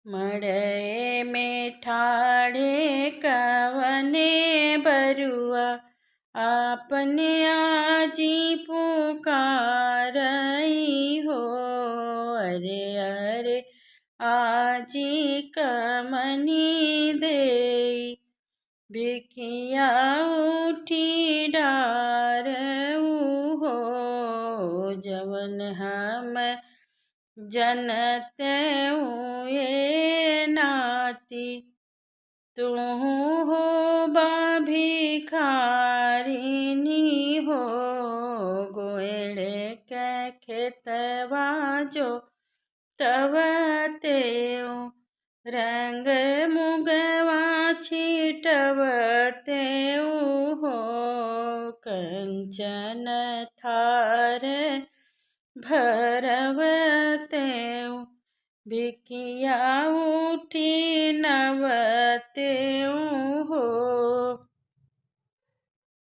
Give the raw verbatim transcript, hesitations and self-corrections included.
मड़ई में ठाढ़े कवने बरुआ, आपन आजी पुकारई हो। अरे अरे आजी कमनी देई, बिकिया उठी डारऊ हो। जवन हम जनत उए नाती, तुहूँ होबा भिखारिनी हो। गोएड़ के खेतवा जोतवतेउ, रंग मुगवा छिटवतेउ हो। कंचन थार भरवतेउ, बिकिया उठी नवते